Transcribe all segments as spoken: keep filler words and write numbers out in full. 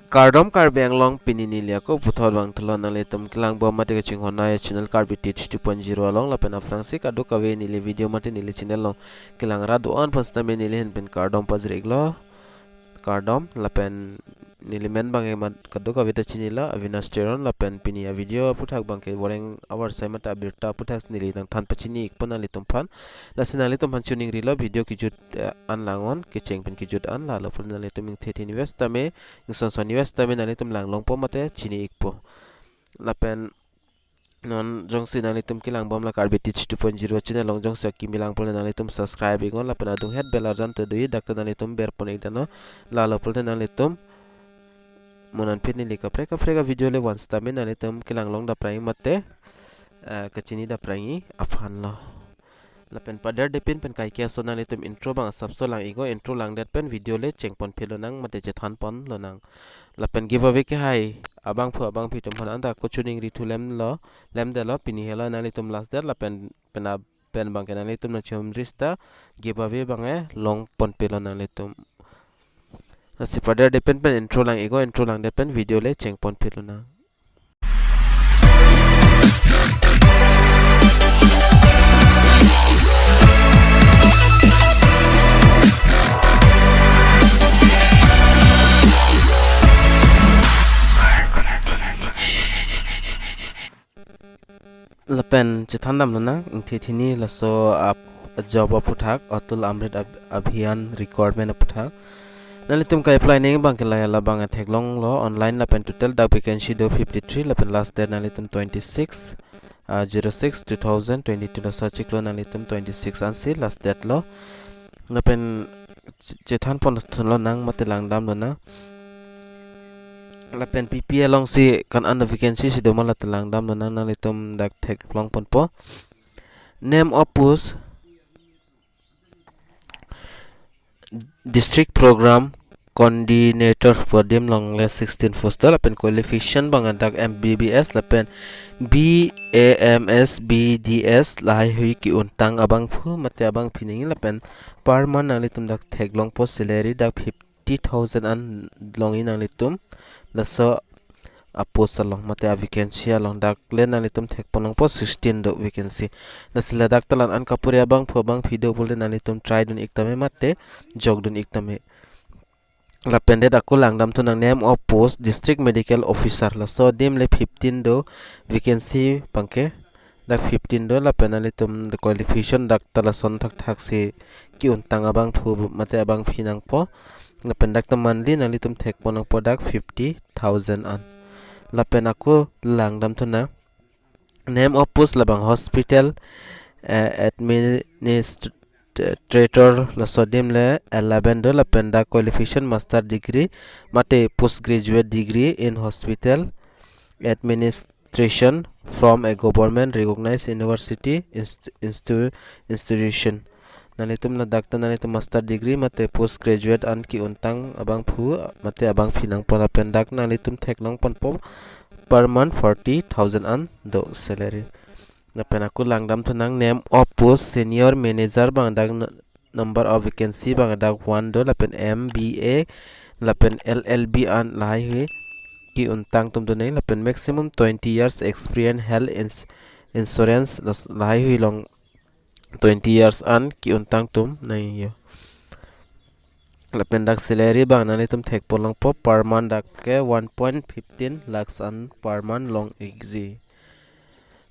Kardom Karbi Anglong, pini neli ako puthot vangthulo nanglitum kelang bom mate kachinghon ai channel Karbi Teach two point zero along, lapen aphrangsi kadokave neli video mate neli channel along kelang ra do-an aphan sitame neli ahin pen kardom pajir-iklo. Kardom, lapen neli men abangke mat kadokave ta chinilo, Avinash Teron, lapen pini avideo aphuthak abangke voreng avarsai mate abirta aphuthak si neli nangthan pachini-ikpo nanglitum aphan. Lasi nanglitum aphan choningrilo video kejut, eh, an lang-on, kecheng pen kejut an, lalo pulote nanglitum ingthe thini ave sitame, ingson son ave sitame nanglitum langlongpo mate chini-ikpo. Lapen non jongsi nanglitum kelang bom la Karbi Teach two point zero channel along jongsi akimi lang pulote nanglitum subscribe-iknon, lapen adunghet bell arjan ta do-ik, dak ta nanglitum berpon-ik damnon, lalo pulote nanglitum monanphi neli kaprek kaprek avideo le van sitame nanglitum kelang long daprang mate, eh, kachini daprang aphanlo. Lapen paderdepin pen kaike ason nanglitum intro abang asapso lang-iknon, intro langdet pen video le chengponphi lonang mate chethanpon lonang. Lapen giveaway kehai abangphu abangphi atum aphan anta ako choningri thu lemlo, lemdetlo, pini helo nanglitum last date, lapen pen ab-, pen abangke nanglitum nangchomri sita giveaway abangke longponpilo nanglitum. Lasi paderdepin pen intro lang-iknon, intro langdet pen video le chengponphi lonang. Lapen chethan dam lonang, ingthe thini laso ap-, job aphuthak, Atal Amrit Ab-, Abhiyan recruitment aphuthak. Nanglitum ka-apply nangji abangke la, labang theklonglo, online lapen total dak vacancy do fifty-three, lapen last date nanglitum twenty-six, ah, zero six two thousand twenty-two, laso achiklo nanglitum twenty-six ansi last date lo. Lapen che-, chethanpon thunlonang mate langdam lonang. Lapen P P alongsi ko-an an vacancy si doma la ta langdam lonang, nanglitum dak theklongponpo. Name of post, District Program Coordinator pu adim along le sixteen post do, lapen qualification abang dak M B B S lapen B A M S, B D S lahaihui ki-untang abangphu mate abangphi nangji, lapen per month nanglitum dak theklongpo, salary dak fifty thousand an longji nanglitum laso a-post along mate a-vacancy along. Dak le nanglitum thekponlongpo, sixteen do vacancy. Lasi ladak ta la-an kapuri abangphu abangphi do pulote nanglitum try dun-ik tame mate jokdun-ik tame. Lapen det ako langdam thunang, name of post District Medical Officer, laso adim le fifteen do vacancy abangke. Dak fifteen do, lapen nanglitum the qualification dak ta lason thakthak si ki-untang abangphu mate abangphi nangpo. Lapen dak ta monthly nanglitum thekponlongpo dak fifty thousand an. Lapen ako langdam thunang, name of post labang hospital, eh, administrator, laso adim le eleven do, lapen dak qualification master degree mate postgraduate degree in hospital administration from a government recognized university inst-, instu-, institution. Nanglitum ladak ta nanglitum master degree mate postgraduate an ki-untang abangphu mate abangphi nangpo, lapen dak nanglitum theklongponpo, per month forty thousand an do salary. Lapen ako langdam thunang, name of post senior manager abang dak n-, number of vacancy abang dak one do, lapen M B A lapen L L B an lahaihui ki-untang atum do nangji, lapen maximum twenty years experience, health ins-, insurance las-, lahaihui along twenty years an ki-untang atum nangji. Lapen dak salary abang nanglitum thekponlongpo, per month dak ke one point fifteen lakhs an per month long-ikji.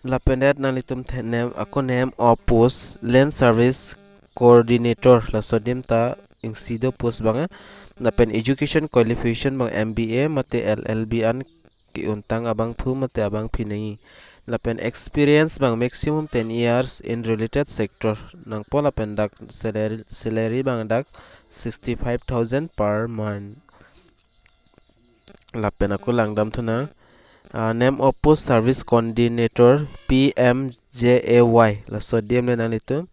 Lapen det nanglitum the-, name, ako name of post land service coordinator, laso adim ta isi do post abang, eh. Lapen education qualification abang M B A mate L L B an ki-untang abangphu mate abangphi nangji. Lapen experience abang maximum ten years in related sector nangpo, lapen dak salary, salary abang dak sixty-five thousand per month. Lapen ako langdam thunang, ah, name of post service coordinator P M J A Y, laso adim le nanglitum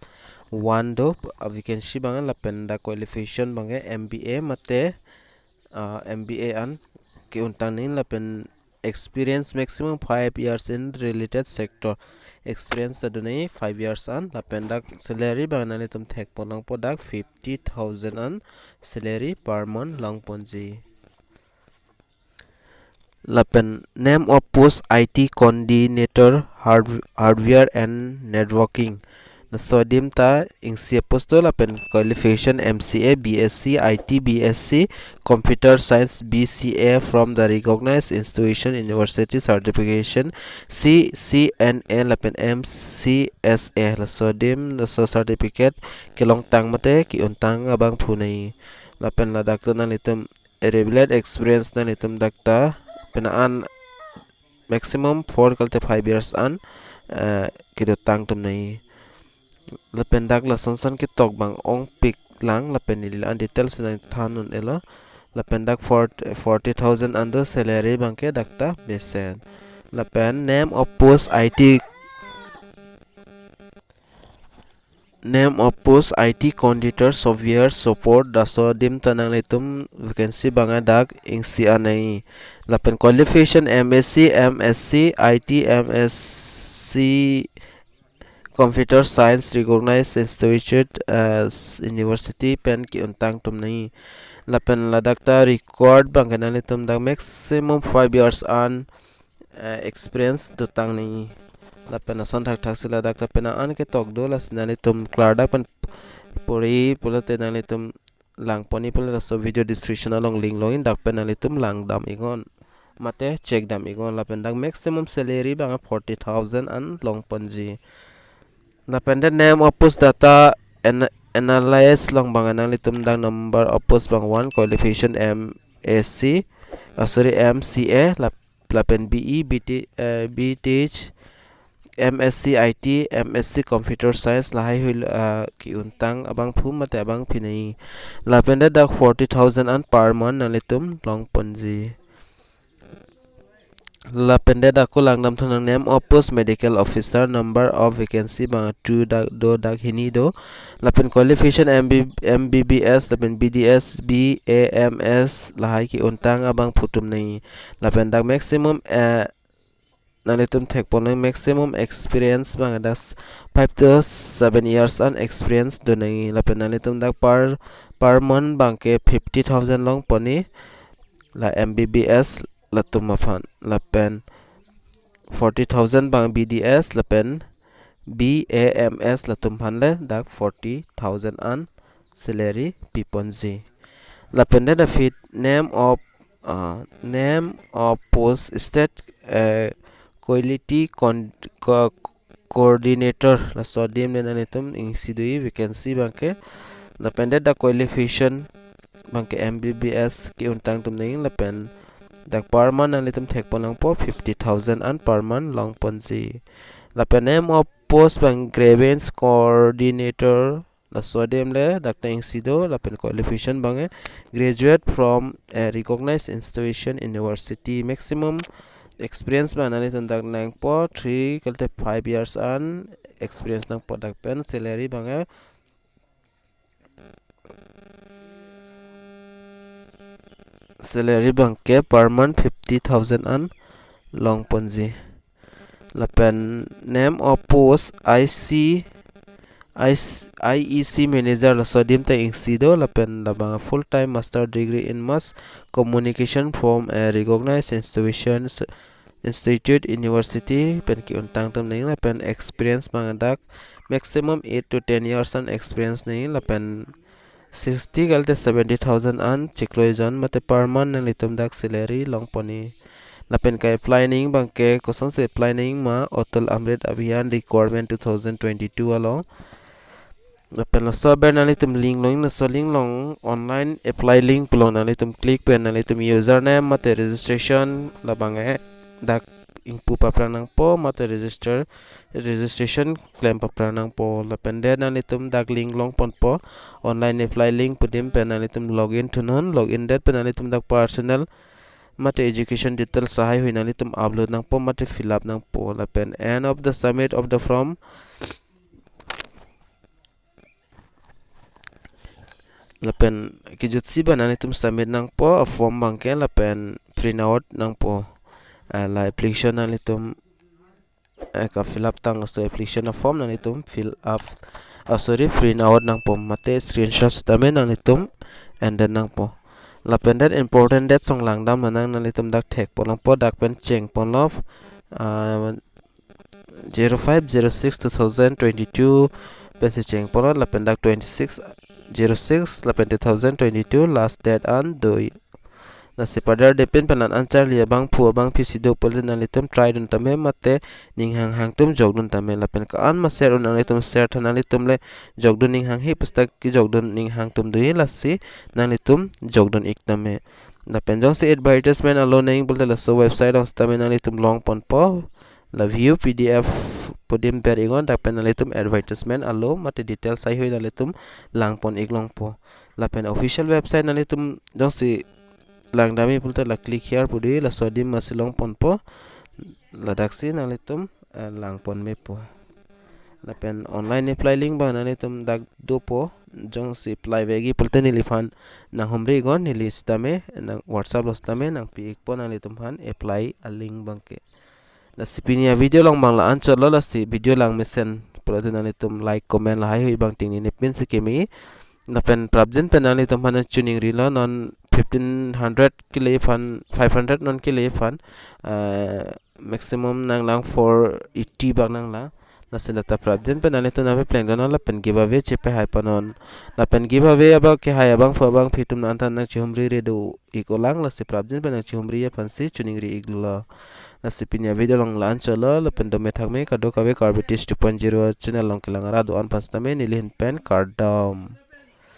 one do, ah, vacancy abang, lapen dak qualification abang M B A mate, ah, M B A an ki-untang nangji, lapen experience maximum five years in related sector. Experience ta do nangji five years an, lapen dak salary abang nanglitum thekponlongpo dak fifty thousand an salary per month longponji. Lapen name of post I T coordinator hard-, hardware and networking. Laso adim ta isi a-post do lapen qualification M C A, B S C, I T, B S C, computer science, B C A from the recognized institution, university certification, C C N A lapen M C S A. Laso adim, laso certificate kelongtang mate ke-untang abangphu nangji. Lapen ladak ta nanglitum relevant experience nanglitum dak ta pena an maximum four kalte five years an, eh, kedotang atum nangji. Lapen dak lasonson ketok abang ongpik lang lapen ili an details nangthan un-elo. Lapen dak forty, forty thousand an do, salary abangke dak ta mesen. Lapen name of post I T, name of post I T coordinator software support, laso adim ta nanglitum vacancy abang dak isi an nangji. Lapen qualification M S C, M S C, I T, M S C, computer science, recognized institute, eh, s-, university pen ke-untang atum nangji. Lapen ladak ta required abangke nanglitum dak maximum five years an, eh, experience dotang nangji. Lapen ason thakthak si ladak ta pena an ketok do, lasi nanglitum klardak pen pori pulote nanglitum langponji pulote laso video description along link longji, dak pen nanglitum langdam iknon mate check dam iknon. Lapen dak maximum salary abang forty thousand an longponji. Lapen the name of post data ana-, analyst along abang nanglitum dak number of post abang one, qualification M A C, ah, sorry, M C A, lap-, lapen B E, B T, eh, B T H, M S C I T, M S C computer science, lahai hui, ah, ke-untang abangphu mate abangpi nangji. Lapen dak forty thousand an per month nanglitum longponji. Lapen dak ako langdamthu nang, name of post medical officer, number of vacancy abang two dak do, dak hini do. Lapen qualification M B, M B B S, lapen B D S, B A M S, lahai ke-untang abangphu atum nangji. Lapen dak maximum, eh, nanglitum thekpon nang maximum experience abang dak five to seven years an experience do nangji. Lapen nanglitum dak per, per month abangke fifty thousand longponji, la M B B S latum aphan. Lapen forty thousand abang B D S, lapen B A M S latum aphan le dak forty thousand an salary piponji. Lapen dak aphi name of, ah, name of post state, eh, quality con-, co-, coordinator, laso adim le nanglitum isi doji vacancy abangke. Lapen dak qualification abangke M B B S ke-untang atum nangji. Lapen dak per month nanglitum thekpon nangpo fifty thousand an per month longponji. Lapen name of post abang grievance coordinator, laso adim le dak ta isi do. Lapen qualification abangke graduate from a recognized institution, university. Maximum experience abang nanglitum dak nangpo three kalte five years an experience nangpo. Dak pen salary abangke, salary abangke per month fifty thousand an longponji. Lapen name of post I C, I C, I E C manager, laso adim ta isi do. Lapen labang full time master degree in mass communication from a recognized institutions, institute, university pen ke-untang atum nangji. Lapen experience abang dak maximum eight to ten years an experience nangji. Lapen sixty kalte seventy thousand an chiklo ejon mate per month nanglitum dak salary longponji. Lapen ke-apply nangji abangke kosonsi apply nangji ma, Atal Amrit Abhiyan requirement two thousand twenty-two along. Lapen laso aber nanglitum link longji, laso link along online apply link pu along nanglitum click pen nanglitum username mate registration labang e dak ingpu paprang nangpo mate register, registration klem paprang nangpo. Lapen det nanglitum dak link longponpo, online apply link pu adim pen nanglitum login thunon, login det pen nanglitum dak personal mate education details lahai hui nanglitum upload nangpo mate fill up nangpo. Lapen end of the submit of the form, lapen kejutsi abang nanglitum submit nangpo a-form abangke, lapen print out nangpo. Ah, la application nanglitum, eh, ka-fill up tang laso application a-form nanglitum fill up, ah, sorry, print out nangpo mate screenshot sitame nanglitum endon nangpo. Lapen det important date along langdam nang, nanglitum dak thekpon longpo, dak pen chengponlo, ah, zero five zero six two thousand twenty-two pensi chengponlo, lapen dak twenty-six zero six lapen two thousand twenty-two last date an do. Lasi padar depin pen la-an charli abangphu abangphi si do pulote nanglitum try dun tame mate ning hanghang atum jokdun tame, lapen ko-an ma share un nanglitum share tha, nanglitum le jokdun ning hanghe pusta kejokdun ning hang atum do, lasi nanglitum jokdun ik tame. Lapen jongsi advertisement alo nang pulote laso website along sitame nanglitum longponpo. La view P D F pu adim ber iknon, dak pen nanglitum advertisement alo mate details haihui nanglitum langpon ik longpo. Lapen official website nanglitum jongsi langdamji pulote la click here pu do, laso adim masi longponpo. Ladaksi nanglitum, eh, langpon mepo. Lapen online apply link abang nanglitum dak dopo. Jongsi apply vekji pulote neliphan nanghumri iknon, neli sitame nang WhatsApp along sitame nangpi ikpo nanglitumphan apply a link abangke. Lasi pini a video along abang la-an chotlo, lasi video lang mesen pulote nanglitum like, comment lahaihui abang tingni nepin si keme. Lapen prapjin pen nanglitumphan choningrilo, non fifteen hundred kele aphan, five hundred non kele aphan, eh, maximum nanglang four eighty bak nanglang. Lasi lata prapjin pen nanglitum nangpaplengdunnon lapen giveaway chepahai ponnon. Lapen giveaway abang kehai abangphu abangphi atum nang-an ta nangchihumri redo ik-olang, lasi prapjin pen nangchihumri aphansi choningri iklo. Lasi pini a video along la-an chotlo, lapen dome thakme kadokave Karbi Teach two point zero channel along kelang arat do-an aphan sitame nelihin pen kardom.